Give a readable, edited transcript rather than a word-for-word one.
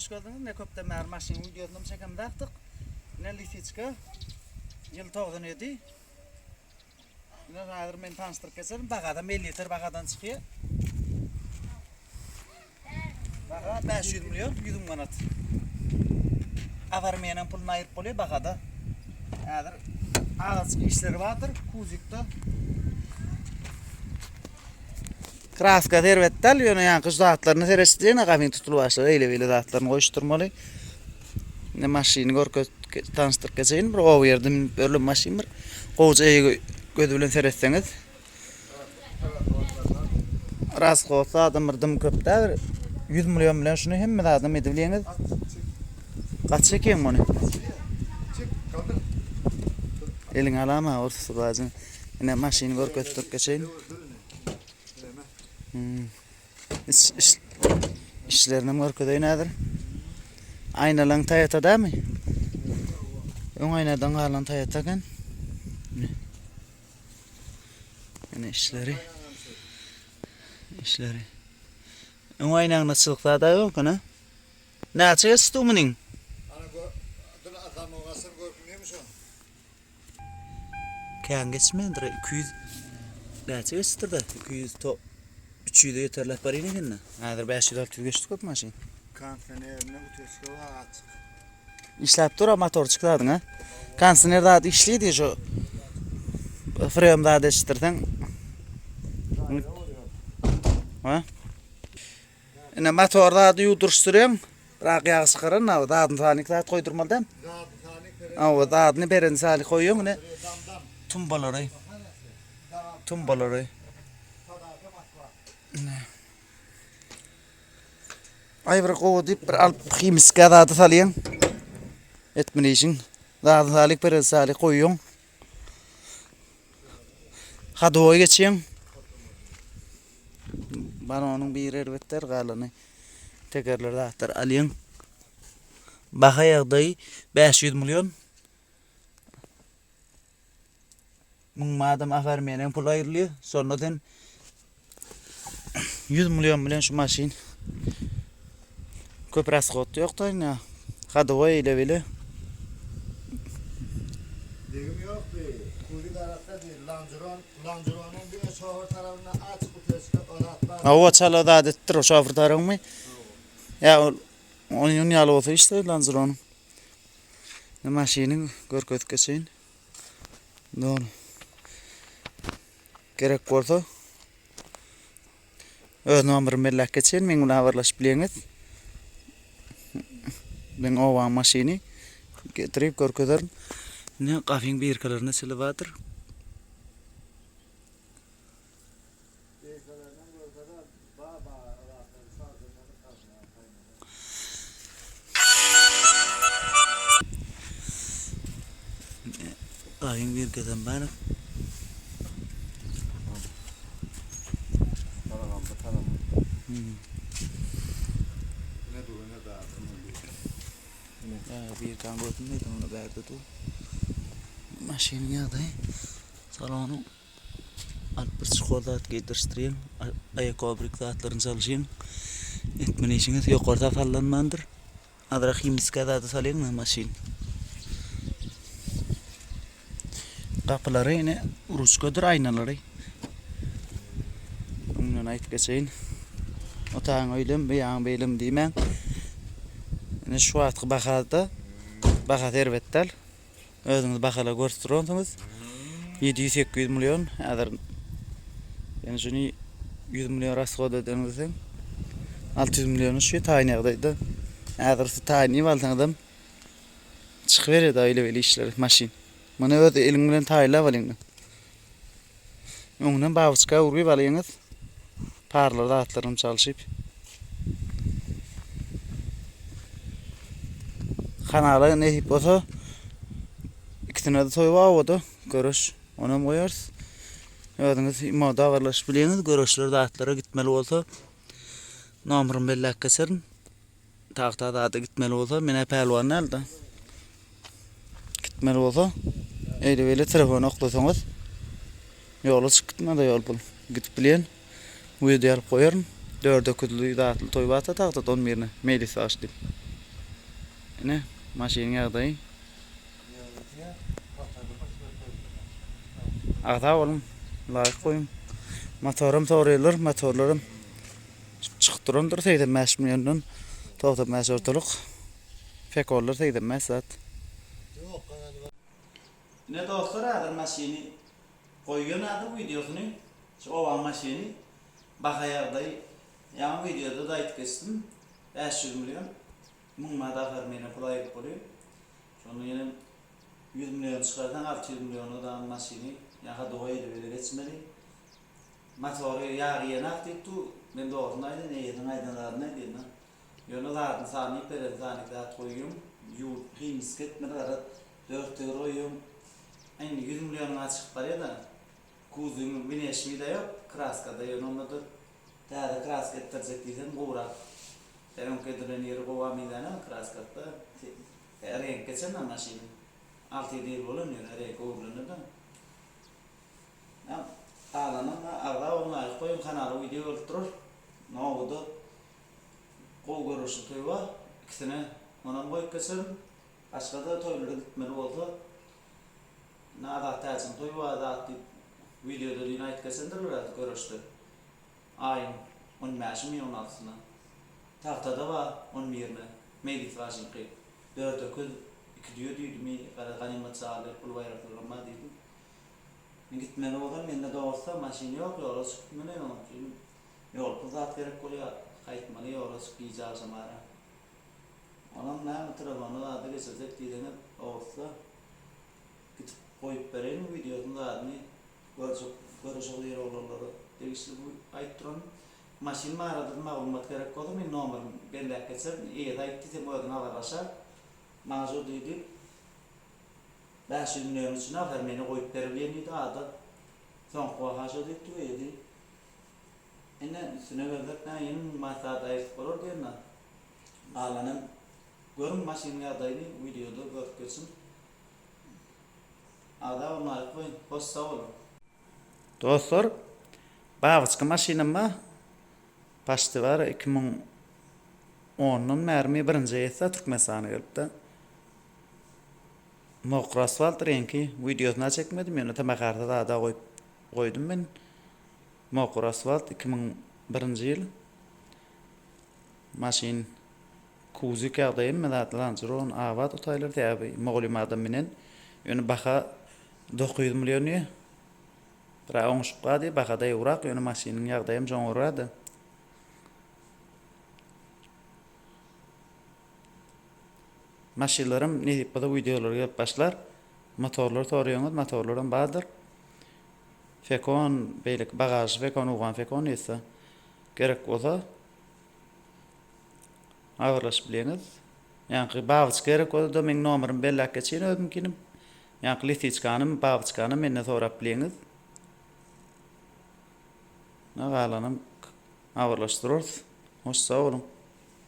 Hoş geldiňiz. Ne köpden bäri maşyn wideosyny çekemzakdyk. Ne lisiçka. Ýyl 97. Ine häzir men tanyşdyryp geçerin. Bahada 50 bahadan çykýar. Baha 500 milyon 100 müň manat. Afarmeniň puluny aýyryp bolýar bahada. Häzir azajyk işleri bardyr kuzikde. Kraska erbet däl, ýöne ýaňky şu zatlaryny seretdiňä gabyn tutulyp başlady, eýle-beýle zatlaryny goýuşdyrmaly. Ine maşyny görkez tanyşdyryp geçeýin, bir oba ýerde münüp ýörlen maşyn bir. Gowja eýe gözi bilen seretseňiz. Rasход zadam bir dym köp däl, bir 100 million bilen şuny hemme zadyny edibilýäňiz. Gaç çekeýin muny. Eliňe alama, ortasy bajy. Ine maşyny görkezdirip geçeýin. Hmm. Iş, iş, işlerini görkezeýin häzir. Aýnalaň Toyota dämi? Öň aýnadan galan Toyota eken. Ine işleri. İşleri. Öň aýnaňda çyzyk zada ýok ene. Näçe geçdi munyň? Ana gör, dur adam o gaçan görkünýärmi şo? Kän geçmändir, 200 näçe geçipdir-de, 200 to 300-e ýeterläp barýan eken-de. Häzir 500-600 geçdi köp maşyn. Kondisionerinde uteçka bar açyk. Işläp dur, motor çyk zadyň ha. Kondisioner zady işleýdi şu. Freon zady eşitdirseň. Ha? Ine motor zady ýuwduryşdyrýaň. Birak ýag çykaran na zadyny salyk zat goýdurmaly däl. Awa zadyny beren salyk goýýaň ine. Tumbalary. Tumbalary. Ine. Aý bir gowy diýip bir alyp himiska zady salýaň. Etmeli işiň. Zadyny salyk beren salyk goýýaň. Hadowy geçýäň. Balonyň biri erbetler, galany tekerler zatlar alýaň. Baha ýagdaýy 500 million. Müň madam afarmeniň pul aýrylýar. Şonda sen 100 million bilen şu maşyn köp rasxod ýok da indi. Hadowy eýle bile. Degim ýok bi. Kuzik arassa diýdi. Lanjuron Lanjuronyň diňe şoför tarabynda açyk uteçka o zat bar. Hawa çala zat etdir o şoför tarabymy? Ýa ol onuň ýaly bolsa işleýär Lanjuronyň. Maşyny görkezip geçeýin. Doly. Gerek bolsa öz nomerymy belläp geçeýin, meň bilen habarlaşyp bilýäňiz. Meň obaň maşyny getirip görkezerin. Ine gafyň birkalarynda çili bardyr. Gaýyň bir gezem bar. Bir kan gördüm neydi onu bärde dur. Maşynyň ýagdaýy salonyň alyp bir çukur zat geýdirişdirýän, aýakobrik zatlaryny çalyşýan. Etmeli işiňiz ýokarda sallanmandyr. Azrak himiska zady salýaň maşyn. Gapylary ine ruçkadyr aýnalary. Öňden aýdyp geçeýin. Otagyň öýlem, bu ýaň beýlem diýmäň. Ine şu wagtky bahada bahasy erbet däl. Özüňiz bahala görüp duransyňyz. 700-800 million häzir ýani şuny 100 million rasxod edeniňizden 600 million şu taýyn ýagdaýda. Häzir siz taýyn iýip alsaňyzam çykyberýär da öýle beýle işler maşyn. Muny öz eliň bilen taýynlap alyň. Öňünden babyçka uryp alyňyz. Parlar zatlaryny çalşyp. Kanala nesip bolsa ikisine de toý bar obada göreş onam goýarys. Özüňiz imoda habarlaşyp bilýäňiz göreşler zatlara gitmeli bolsa nomerymy belläp geçerin. Tagta zada gitmeli bolsa men-ä pälwan däl-de. Gitmeli bolsa eýle beýle telefon oklasaňyz ýola çykyp gitmede ýol pul. Gidip bilýän. Wideo alyp goýaryn. Dört öküzli zatly toý barsa tagtada on birine meýlis bagyş diýip. Ine maşynyň ýagdaýy. Agza boluň, laýk goýuň. Motoram soraýarlar, motorlaram çykyp durandyr 85 milliondan 95 ortalyk. Fekollar 85 zat. Ine dostlar häzir maşyny goýýan häzir wideosyny. Şu obaň maşyny baha ýagdaý ýaňy wideoda-da aýdyp geçdim. 500 million. 1000 manat oformleniýe pul aýryp bolýar. Şonda ýene 100 million çykarsaň 600 milliona dagy maşyny ýa hodowoý edip ele geçmeli. Motory ýag iýenak diýip dur. Men dogrusyny aýdaýyn, eýesiniň aýdan zadyny aýdýan-da. Ýöne zadyny sanyp beren sanyp zat goýuň. Ýuwup himiski etmeli garaz. Dört tigir goýuň. Indi 100 millionyň çykyp barýa-da. Kuzyň wneşmi-de ýok, kraska-da ýöne onda-da täze kraska etdirjek diýsem gowrak. Öňki edilen ýeri gowa meňzänok kraskasy-da. Reňk geçen-ä maşynyň. Alty-ýedi ýyl bolan ýöne reňk öwrülende-de. Galanam agza boluň laýk goýuň kanala wideo gelip durar. Nowada gowy görüşli toý bar. Ikisine onam goýup geçerin. Başga-da toýlara gitmeli bolsa Ine Azat Täjiň toýy bar zat diýip wideoda düýn aýdyp geçendirler häzir göreşde. Aýyň on bäşimi on altysyna. Tagtada bar on birine. Meýlis başyňky. Dört öküz, iki düýe diýdimi, gara ganymat çaly pul baýraklaram bar diýdi. Men gitmeli bolsam mende dogrusu maşyn ýok ýola çykyp gitmeli onuň üçin ýol pul zat gerek bolýar. Gaýtmaly ýola çykyp gije agşamara. Onam näme telefona zada geçirsek diýseňiz dogrusu Gidip goýup bereýin wideosyny zadyny görjek görüşe gyr oglanlara degişli bu aýyp duran maşyn barada maglumat gerek bolsa men nomerymy belläp geçerin eýesi aýtdy seň özüň habarlaşar maňa şo diýdi 500 million üçin afer meni goýup beribilýän diýdi ada soňky baha şo diýipdi eýesi ine üstüne gelsek nä ýene maslahat aýyrsyp bolar diýen galanam görüň maşynyň ýagdaýyny wideoda görüp geçiň. Agza bolmaly goýuň. Hoş sag boluň. Dostlar babyçka maşynam bar. Paçti bar 2010-dan bärimi birinji eýesi Türkmenistana gelipdi. Mokry asfalt reňki wideosyna çekmedim ýöne tamakarda zada goýup goýdum men. Mokry asfalt 2001-nji ýyl. Maşyn Kuzik ýagdaýy hemme zat lanžron abat otaýlar sebäbi mugallym adam menen ýöne baha 900 million diýýär. Bira oňuşyp bar diýýär bahada ýowrak ýöne maşynyň ýagdaýam joňurada. Maşynlaram nesip bolsa wideolar gelip başlar. Motorlar soraýaňyz motorlaram bardyr. Fekon beýleki bagažy fekon ugan fekon diýse gerek bolsa Habarlaşyp bileňiz. Ýaňky babyçka gerek bolsa-da meň nomerymy belläp geçeýin özümkinim. Ýaňky lisiçkanym, babyçkanam menden sorap bileňiz. Galanam habarlaşyp durarys. Hoş sag boluň.